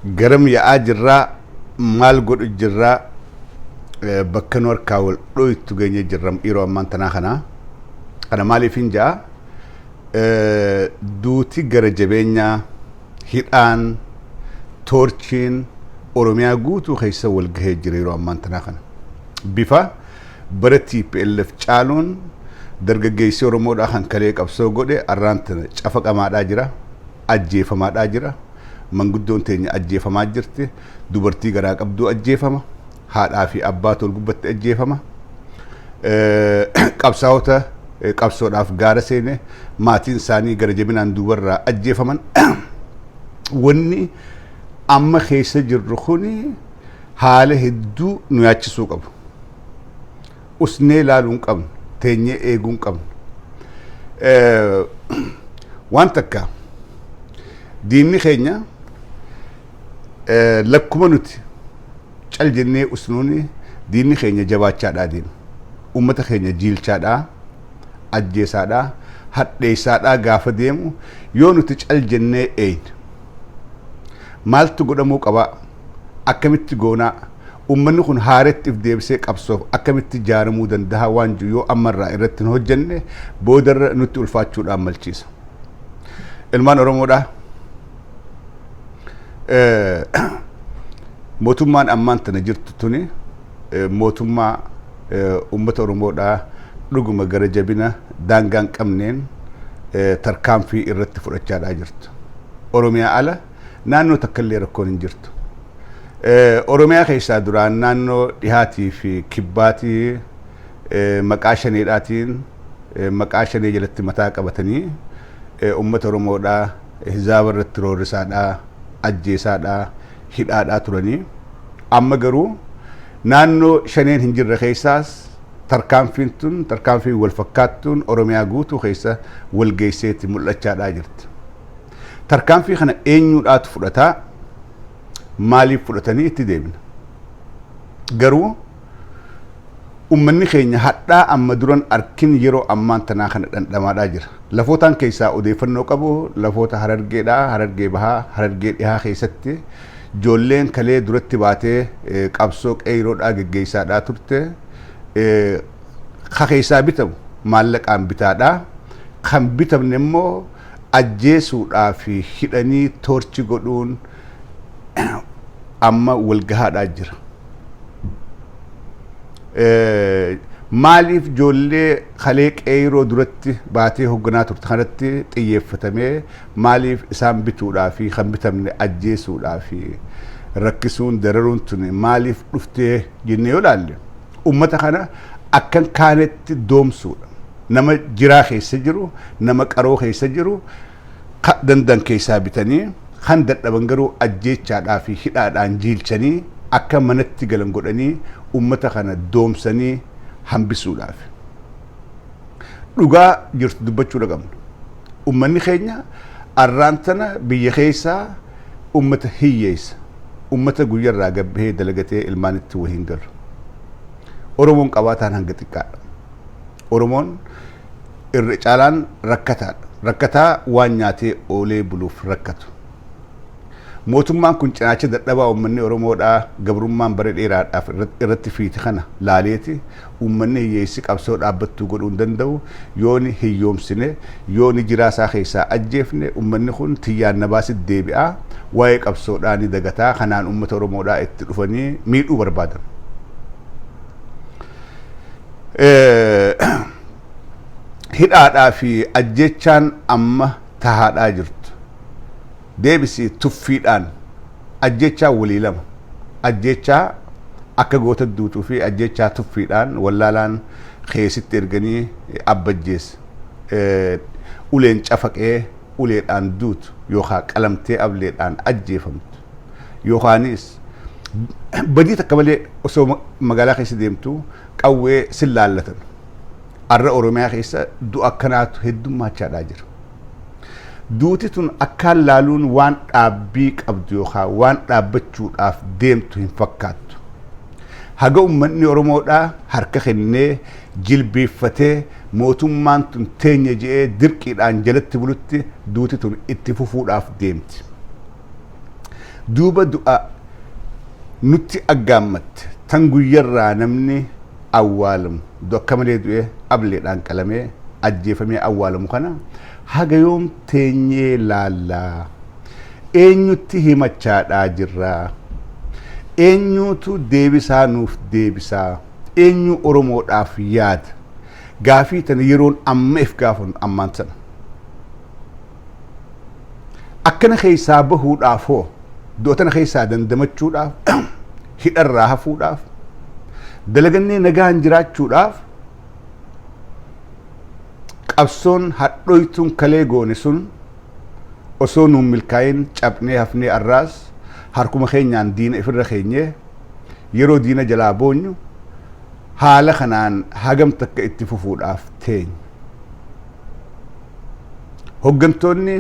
Garam yaa'aa jirraa, maal godhu jirraa, bakka nu harkaa wal dhoytu geenye jirra yeroo ammaan tanaa kana. Kana maaliif hin ja'a? Duuti gara jabeenyaa, hidhaan, toorchiin Oromiyaa guutuu keessa wal gahee jira yeroo ammaan tanaa kana. Bifa bara TPLF caaluun dargaggeessi Oromoodhaa kan kalee qabsoo godhe arraan tana cafaqamaadhaa jira, ajjeefamaadhaa jira. Manguddoon teenya ajjeefamaa jirti, dubartii garaa qabduu ajjeefama, haadhaa fi abbaatu wal gubbatti ajjeefama. Qabsaa'ota qabsoodhaaf gaara seene maatiin isaanii gara jabinaan duubarraa ajjeefaman. Wanni amma keessa jirru kuni haala hedduu nu yaachisuu qabu. Usnee ilaaluu hin qabnu, teenyee eeguu hin qabnu. Waan takka, diinni keenya lakkuma nuti cal jennee usnuuni diinni keenya jabaachaadhaa deema. Uummata keenya jiilchaadhaa, ajjeesaadhaa, hadheessaadhaa gaafa deemu yoo nuti cal jennee eeyne, maaltu godhamuu qabaa? Akkamitti goonaa? Uummanni kun haaretti if deebisee qabsoof akkamitti ijaaramuu danda'a waan jiru yoo ammarraa irratti hin hojjenne boodarra nutti ulfaachuudhaan malchiisa. Ilmaan Oromoodhaa, mootummaan ammaan tana jirtu tuni mootummaa uummata Oromoodhaa dhuguma gara jabina daangaa hin qabneen tarkaanfii irratti fudhachaadhaa jirtu. Oromiyaa ala naannoo takka illee rakkoon hin jirtu. Oromiyaa keessaa duraan naannoo dhihaatii fi kibbaatii maqaa shaneedhaatiin, maqaa shanee jalatti mataa qabatanii uummata Oromoodhaa hizaaba irratti roorrisaadhaa, ajjeesaadhaa, hidhaadhaa turanii. Amma garuu naannoo shaneen hin jirre keessaas tarkaanfiin tun, tarkaanfiin wal fakkaattuun Oromiyaa guutuu keessa wal geesseetti mul'achaadhaa jirti. Tarkaanfii kana eenyuudhaatu fudhataa? Maaliif fudhatanii itti deebina? Garuu ummanni keenya hadhaa amma duran arkin yeroo ammaan tanaa kana dhandhamaadhaa jira. Lafootaan keessaa odeeffannoo qabu lafoota Harargeedhaa, Harargee Bahaa, Harargee Dhihaa keessatti ijoolleen kalee duratti baatee qabsoo qeeyroodhaa geggeessaadhaa turte ka keessaa bitamu maallaqaan bitaadhaa, kan bitamne immoo ajjeesuudhaa fi hidhanii toorchi godhuun amma walgahaadhaa jira. Maaliif ijoollee kalee qeeyroo duratti baatee hoogganaa turte kanatti xiyyeeffatamee, maaliif isaan bituudhaa fi kan bitamne ajjeesuudhaa fi rakkisuun dararuun tuni maaliif dhuftee jennee yoo ilaalle, ummata kana akkan kaanetti doomsuudha. Nama jiraa keessa jiru, nama qaroo keessa jiru dandan keessaa bitanii, kan dadhaban garuu ajjeechaadhaa fi hidhaadhaan jiilchanii akka manatti galan godhanii ummata kana doomsanii hambisuudhaaf. Dhugaa jirtu dubbachuu qabna. Ummanni keenya arraan tana biyya keessaa ummata hiyyeessa. Ummata guyyarraa gabbahee dalagatee ilmaanitti wahiin galu. Oromoon qabaataan hanga xiqqaadha. Oromoon irra caalaan rakkataadha. Rakkataa waan nyaatee oolee buluuf rakkatu. Mootummaan kun cinaacha dadhabaa uummanni Oromoodhaa gabrummaan bara dheeraadhaaf irratti fiite kana laaleeti, uummanni hiyyeessi qabsoo dhaabbattuu godhuu hin danda'u, yooni hiyyoomsine, yooni jiraasaa keessaa ajjeefne, uummanni kun tiyyaan na baasit deebi'aa, waa'ee qabsoodhaa ni dagataa, kanaan uummata Oromoodhaa itti dhufanii miidhuu barbaadan. Hidhaadhaa fi ajjechaan amma tahaadhaa jirtu. Deebisii tuffiidhaan ajjechaa walii lama. Ajjechaa akka goota duutuu fi ajjechaa tuffiidhaan wallaalaan keessitti erganii abbajjeessa. Uleen cafaqee uleedhaan duutu yookaan qalamtee ableedhaan ajjeefamtu. Yookaanis badii takka malee osoo magaalaa keessa deemtu qawwee sin laallatan. Arra Oromiyaa keessa du'a akkanaatu heddummachaadhaa jira. Duuti tun akkaan laaluun waan dhaabbii qabdu yookaan waan dhaabbachuudhaaf deemtu hin fakkaattu. Haga uummanni Oromoodhaa harka kennee jilbiiffatee mootummaan tun teenya je'ee dirqiidhaan jalatti bulutti duuti tun itti fufuudhaaf deemti. Duuba du'a nutti aggaammatte tan guyyarraa namni awwaalamu, du'a akka malee du'e, ableedhaan qalamee ajjeefamee awwaalamu kana haga yoom teenyee laallaa? Eenyutti himachaadhaa jirraa? Eenyuutu deebisaa nuuf deebisaa? Eenyu Oromoodhaaf yaada? Gaafii tana yeroon amma if gaafannu ammaan sana. Akkana keessaa bahuudhaaf hoo, du'a tana keessaa dandamachuudhaaf, hidharraa hafuudhaaf, dalagannee nagaan jiraachuudhaaf, qabsoon hadhoytuun kalee goone sun osoo nuun milkaa'in cabnee hafnee, arraas harkuma keenyaan diina ifirra keenyee yeroo diina jalaa boonyu, haala kanaan hagam takka itti fufuudhaaf teenya? Hoggantoonni,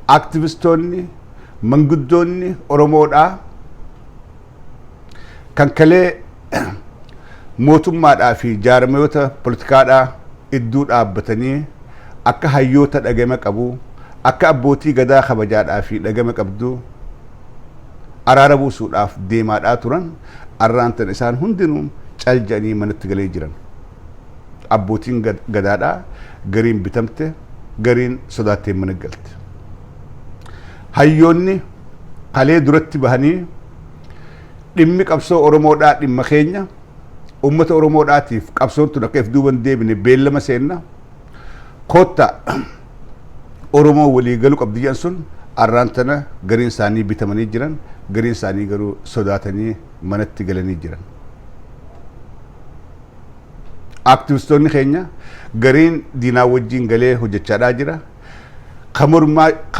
aktivistoonni, manguddoonni Oromoodhaa kan kalee mootummaadhaa fi jaarmayoota politikaadhaa idduu dhaabbatanii akka hayyoota dhagama qabu, akka abbootii gadaa kabajaadhaa fi dhagama qabdu araara buusuudhaaf deemaadhaa turan, arraan tan isaan hundinuu cal jedhanii manatti galee jiran. Abbootiin gadaadhaa gariin bitamte, gariin sodaattee mana galte. Hayyoonni kalee duratti bahanii dhimmi qabsoo Oromoodhaa dhimma keenya, ummata Oromoodhaatiif qabsoon tun akka if duuban deebine beellama seenna, kotta Oromoo walii galu qabdi jedhan sun, arraan tana gariin isaanii bitamanii jiran, gariin isaanii garuu sodaatanii manatti galanii jiran. Aktivistoonni keenya gariin diinaa wajjin galee hojjechaadhaa jira. Kan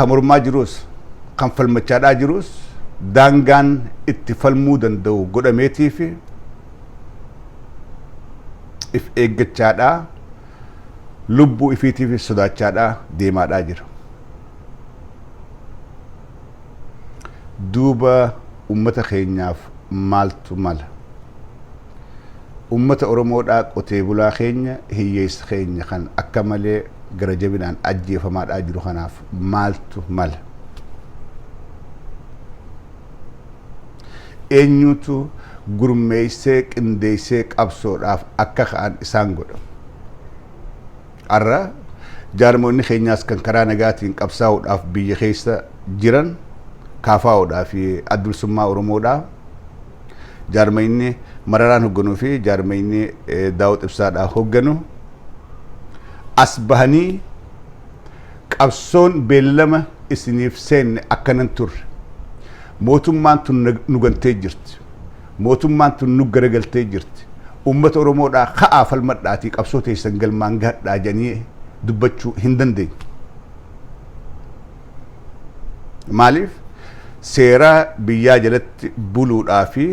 mormaa jirus, kan falmachaadhaa jirus, daangaan itti falmuu danda'u godhameetii fi if eeggachaadhaa, lubbuu ifiitiif sodaachaadhaa deemaadhaa jira. Duuba ummata keenyaaf maaltu mala? Ummata Oromoodhaa, qotee bulaa keenya, hiyyeessa keenya kan akka malee gara jabinaan ajjeefamaadhaa jiru kanaaf maaltu mala? Eenyutu gurmeessee qindeessee qabsoodhaaf akka ka'an isaan godha? Har'a jaarmoonni keenyaas kan karaa nagaatiin qabsaa'uudhaaf biyya keessa jiran, kaafaa'uudhaa fi Adda Bilisummaa Oromoodhaa, jaarmayni Mararaan hoogganuu fi jaarmayni Daawud Ibsaadhaa hoogganu, as bahanii qabsoon beellama isiniif seenne akkanan turre, mootummaan tun nu gantee jirti, mootummaan tun nu garagaltee jirti, ummata Oromoodhaa ka'aa falmadhaatii qabsoo teessan galmaan gahadhaa jedhanii dubbachuu hin dandeenye. Maaliif? Seera biyyaa jalatti buluudhaa fi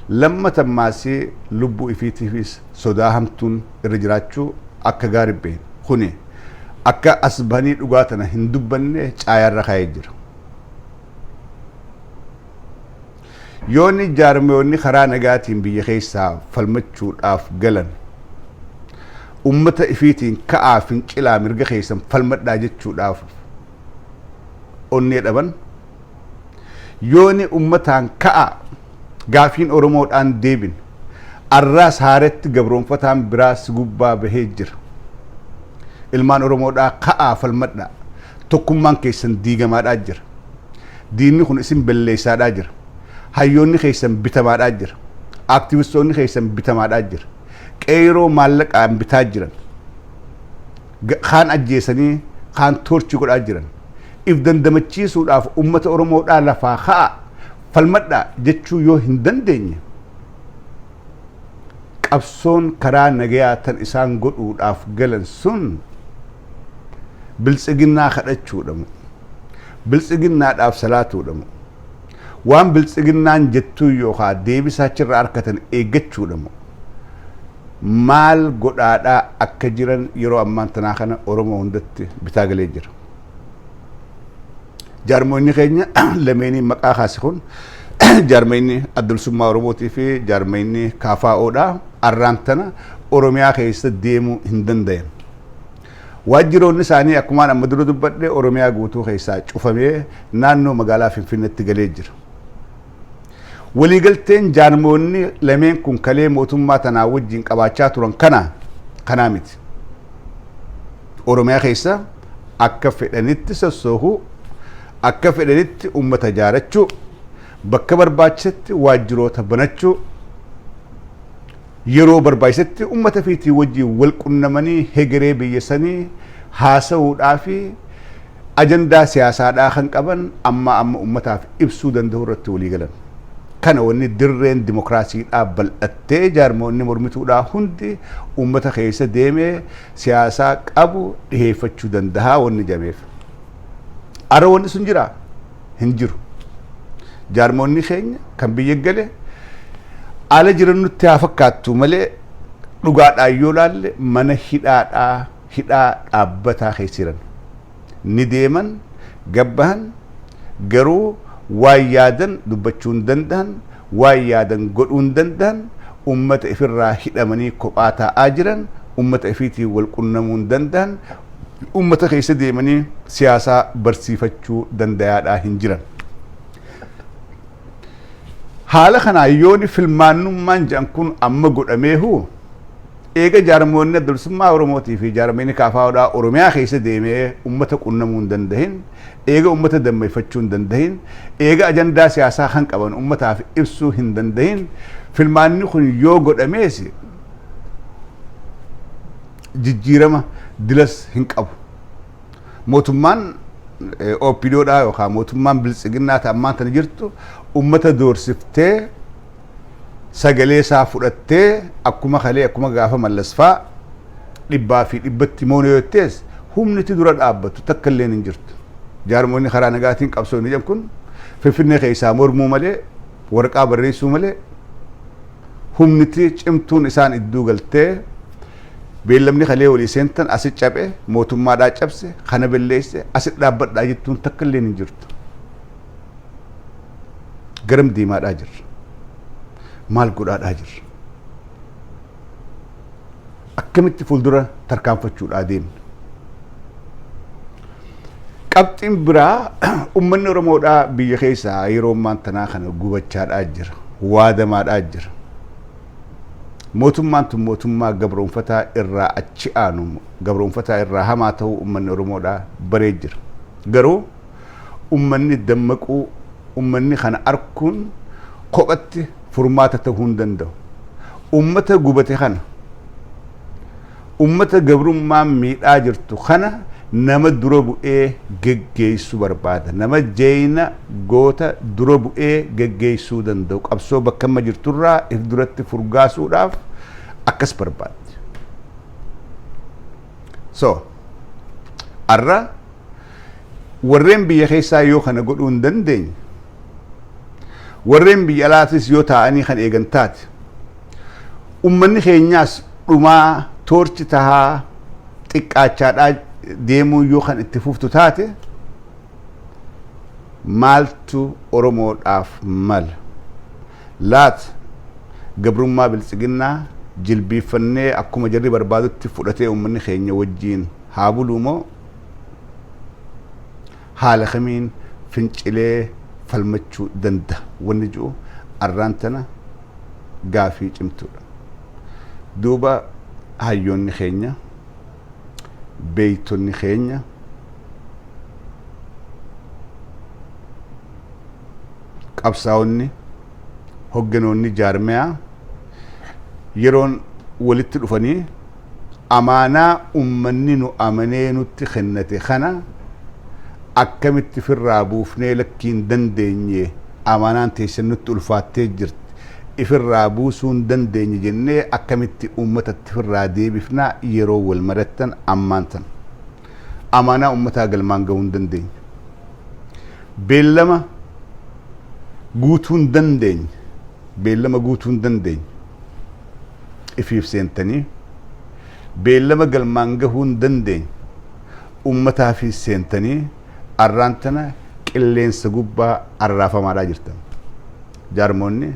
lammatammaasii lubbuu ifiitiifis sodaa hamtuun irra jiraachuu akka gaarii beekna. Kuni akka as bahanii dhugaa tana hin dubbanne caayaarra kaa'ee jira. Yoonni jaarmiyoonni karaa nagaatiin biyya keessaa falmachuudhaaf galan ummata ifiitiin ka'aa fincilaa mirga keessan falmadhaa jechuudhaaf onnee dhaban, yooni ummataan ka'aa gaafiin Oromoodhaan deebin, arraas haaretti gabroonfataan biraas gubbaa bahee jira, ilmaan Oromoodhaa ka'aa falmadhaa, tokkummaan keessan diigamaadhaa jira, diinni kun isin belleessaadhaa jira, hayyoonni keessan bitamaadhaa jira, aktivistoonni keessan bitamaadhaa jira, qeeroo maallaqaan bitaa jiran, kaan ajjeesanii kaan torture godhaa jiran, if dandamachiisuudhaaf ummata Oromoodhaa lafaa ka'a falmadhaa jechuu yoo hin dandeenye, qabsoon karaa nagayaa tan isaan godhuudhaaf galan sun Biltsiginnaa kadhachuudhamu, Biltsiginnaadhaaf salaatuudhamu, waan Biltsiginnaan jettuu yookaan deebisaa achirraa argatan eeggachuudhamu, maal godhaadhaa akka jiran yeroo ammaan tanaa kana Oromoo hundatti bitaa galee jira. Jaarmoonni keenya lameenii maqaa kaase kun, jaarmayni Adda Bilisummaa Oromootii fi jaarmayni KFOdha, arraan tana Oromiyaa keessa deemuu hin danda'an. Waajjiroonni isaanii akkumaan amma dura dubbadhe Oromiyaa guutuu keessaa cufamee naannoo magaalaa Finfinneetti galee jira. Waliigalteen jaarmoonni lameen kun kalee mootummaa tanaa wajjin qabaachaa turan kana kanaa miti. Oromiyaa keessa akka fedhanitti sossoohuu, akka fedhanitti uummata jaarachuu, bakka barbaachisetti waajjiroota banachuu, yeroo barbaachisetti uummata fiitii wajjin wal qunnamanii hegeree biyya sanii haasa'uudhaa fi ajandaa siyaasaadhaa kan qaban amma amma uummataaf ibsuu danda'u irratti walii galan. Kana wanni dirreen dimokiraasiidhaa bal'attee jaarmoonni mormituudhaa hundi uummata keessa deemee siyaasaa qabu dhiheeffachuu danda'a wanni jameef. Ara wanni sun jiraa? Hin jiru. Jaarmoonni keenya kan biyya gale ala jiran nutti haa fakkaattu malee, dhugaadhaan yoo laalle mana hidhaadhaa, hidhaa dhaabbataa keessa jiran. Ni deeman, gabbahan, garuu waan yaadan dubbachuu hin danda'an, waan yaadan godhuu hin danda'an. Ummata ifirraa hidhamanii kophaa taa'aa jiran, ummata ifiitiin wal qunnamuu hin danda'an, ummata keessa deemanii siyaasaa barsiifachuu dandayaadhaa hin jiran. Haala kanaan yooni filmaannummaan jedhan kun amma godhameehu, eega jaarmoonni Adda Bilisummaa Oromootii fi jaarmeenii KFOdhaa Oromiyaa keessa deemee ummata qunnamuu hin dandahin, eega ummata dammeeffachuu hin dandahin, eega ajandaa siyaasaa kan qaban ummataaf ibsuu hin dandahin, filmaanni kun yoo godhamees jijjiirama dilas hin qabu. Mootummaan OPDOdhaa yookaan mootummaan Biltsiginnaa ta'e ammaan tana jirtu ummata doorsiftee sagalee isaa fudhattee, akkuma kalee, akkuma gaafa Mallasfaa dhibbaa fi dhibbatti moona yoo jettees, humniti dura dhaabbatu takka illee hin jirtu. Jaarmoonni karaa nagaatiin qabsoo inni jedhan kun Finfinnee keessaa mormuu malee, waraqaa barreessuu malee, humniti cimtuun isaan idduu galtee beellamni kalee walii seentan asi caphe, mootummaadhaa cabse, kana balleesse, asi dhaabbadhaa jettuun takka illee hin jirtu. Garam deemaadhaa jirra? Maal godhaadhaa jirra? Akkamitti fuuldura tarkaanfachuudhaa deemna? Qabxiin biraa, uummanni Oromoodhaa biyya keessaa yeroo ammaan tanaa kana gubachaadhaa jira. Waadamaadhaa jira. Mootummaan tun mootummaa gabroonfataa irraa achi aanu, gabroonfataa irraa hamaa ta'uu uummanni Oromoodhaa baree jira. Garuu uummanni dammaquu, uummanni kana arkuun kophatti furmaata ta'uu hin danda'u. Uummata gubate kana, uummata gabrummaan miidhaa jirtu kana nama dura bu'ee geggeessu barbaada. Nama jeeyna goota dura bu'ee geggeessuu danda'u, qabsoo bakka amma jirturraa if duratti furgaasuudhaaf akkas barbaaddi. So, arra warreen biyya keessaa yoo kana godhuu hin dandeenye, warreen biyya alaatis yoo taa'anii kan eegan taate, ummanni keenyaas dhumaa toorchi tahaa xiqqaachaadhaa deemuu yoo kan itti fuftu taate, maaltu Oromoodhaaf mala? Laata gabrummaa Biltsiginnaa jilbiiffannee akkuma jarri barbaadutti fudhatee uummanni keenya wajjiin haa buluu moo, haala kamiin fincilee falmachuu danda'a wanni ji'u arraan tana gaafii cimtuudha. Duuba hayyoonni keenya, beeytonni keenya, qabsaa'onni, hogganoonni jaarmiyaa yeroon walitti dhufanii amaanaa ummanni nu amanee nutti kennate kana akkamitti firraa buufnee, lakkiin dandeenye, amaanaan teessan nutti ulfaattee jirti, ifirraa buusuu hin dandeenye jennee akkamitti uummatatti firraa deebifnaa, yeroo wal marattan ammaan tan. Amaanaa uummataa galmaan gahuu hin dandeenye. Beellama guutuu hin dandeenye. Beellama guutuu hin dandeenye. Ifiif seentanii beellama galmaan gahuu hin dandeenye. Uummataafis seentanii arraan tana qilleensa gubbaa arraafamaadhaa jirtan. Jaarmoonni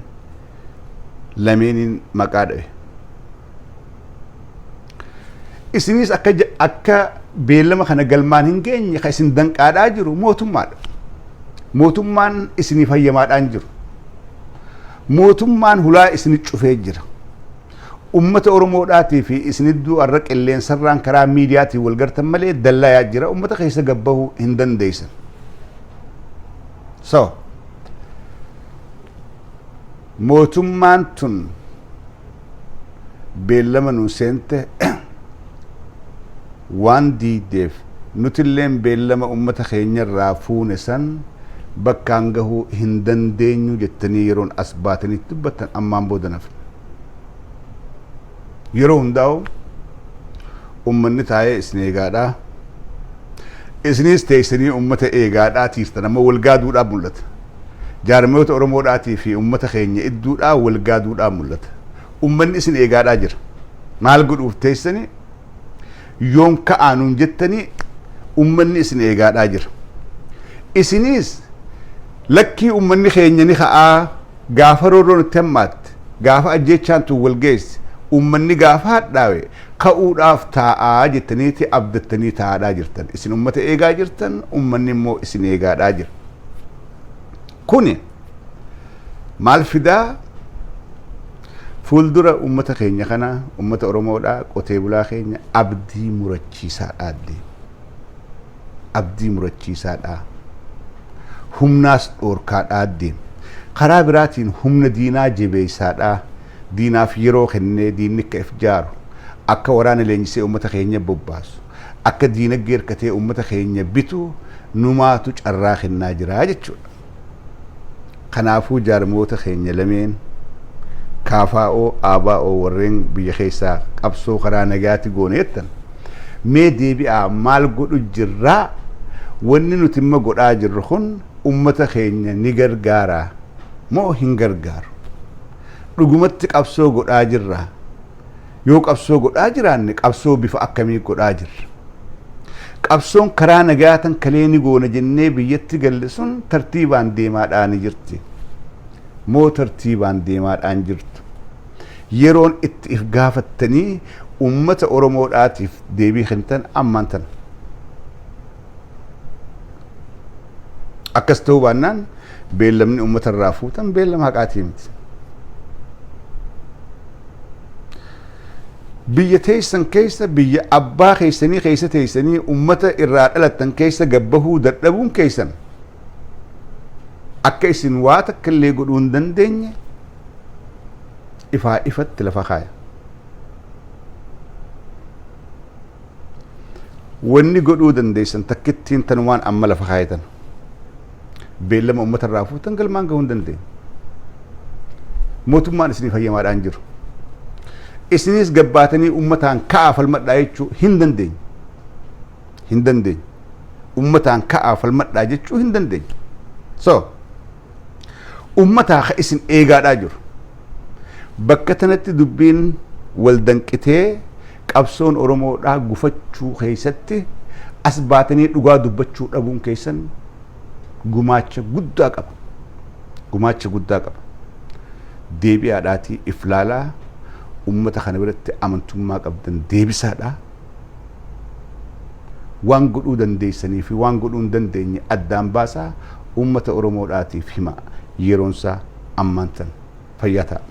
lameeniin maqaa dha'e. Isinis akka beellama kana galmaan hin geenye kan isin danqaadhaa jiru mootummaadha. Mootummaan isinii fayyamaadhaan jiru. Mootummaan hulaa isin cufee jira. Ummata Oromoodhaatii fi isinidduu har'a qilleensarraan karaa miidiyaatiin wal gartan malee dallayaa jira. Ummata keessa gabbahuu hin dandeessan. So, mootummaan tun beellama nu seente waan diideef, nutilleen beellama ummata keenyarraa fuune san bakkaan gahuu hin dandeenyu jettanii yeroon as baatanii dubbattan ammaan booda nafne. Yeroo hundaa'u ummanni taa'ee isin eegaadhaa. Isinis teessanii ummata eegaadhaa tiirtan amma wal gaaduudhaan mul'ata. Jaarmiyoota Oromoodhaatii fi ummata keenya idduudhaa wal gaaduudhaan mul'ata. Ummanni isin eegaadhaa jira. Maal godhuuf teessanii, yoom ka'aanuun jettanii ummanni isin eegaadhaa jira. Isinis lakkii, ummanni keenya ni ka'aa, gaafa roorroon itti hammaatte, gaafa ajjeechaan tun wal geesse, ummanni gaafa hadhaawe ka'uudhaaf taa'aa jettaniiti abdattanii taa'aadhaa jirtan. Isin ummata eegaa jirtan, ummanni immoo isin eegaadhaa jira. Kuni maal fidaa? Fuuldura ummata keenya kana, ummata Oromoodhaa, qotee bulaa keenya abdii murachiisaadhaa deema. Abdii murachiisaadhaa. Humnaas dhoorkaadhaa deema. Karaa biraatiin humna diinaa jabeessaadhaa. Diinaaf yeroo kennee diinni akka if jaaru, akka waraana leenjisee ummata keenya bobbaasu, akka diinagdee hirkatee ummata keenya bitu numaatu carraa kennaa jira jechuudha. Kanaafuu jaarmoota keenya lameen, KFO, ABO, warreen biyya keessaa qabsoo karaa nagaati goone jettan, mee deebi'aa, maal godhu jirraa? Wanni nuti imma godhaa jirru kun ummata keenya ni gargaaraa moo hin gargaaru? Dhugumatti qabsoo godhaa jirraa? Yoo qabsoo godhaa jiraanne, qabsoo bifa akkamii godhaa jirra? Qabsoon karaa nagaatan kalee ni goona jennee biyyatti galle sun tartiibaan deemaadhaan jirti moo tartiibaan deemaadhaan jirtu? Yeroon itti if gaafattanii ummata Oromoodhaatiif deebii kennitan ammaan tana. Akkas ta'uu baannaan beellamni ummata irraa fuutan beellama haqaatii miti. Biyya teessan keessa, biyya abbaa keessanii keessa teessanii, ummata irraa dhalattan keessa gabbahuu dadhabuun keessan akka isin waa takka illee godhuu hin dandeenye ifaa ifatti lafa kaaya. Wanni godhuu dandeessan takkittiin tanumaan amma lafa kaayatan. Beellama ummata irraa fuutan galmaan gahuu hin dandeenye. Mootummaan isinii fayyamaadhaan jiru. Isinis gabbaatanii ummataan ka'aa falmadhaa jechuu hin dandeenye. Hin dandeenye. Ummataan ka'aa falmadhaa jechuu hin dandeenye. So, ummataa ka isin eegaadhaa jiru. Bakka tanatti dubbiin wal danqitee qabsoon Oromoodhaa gufachuu keessatti as baatanii dhugaa dubbachuu dhabuun keessan gumaacha guddaa qaba. Gumaacha guddaa qaba. Deebi'aadhaatii if laalaa, ummata kana biratti amantummaa qabdan deebisaadhaa. Waan godhuu dandeessanii fi waan godhuu hin dandeenye addaan baasaa, ummata Oromoodhaatiif hima. Yeroonsaa ammaan tan. Fayyaa ta'a.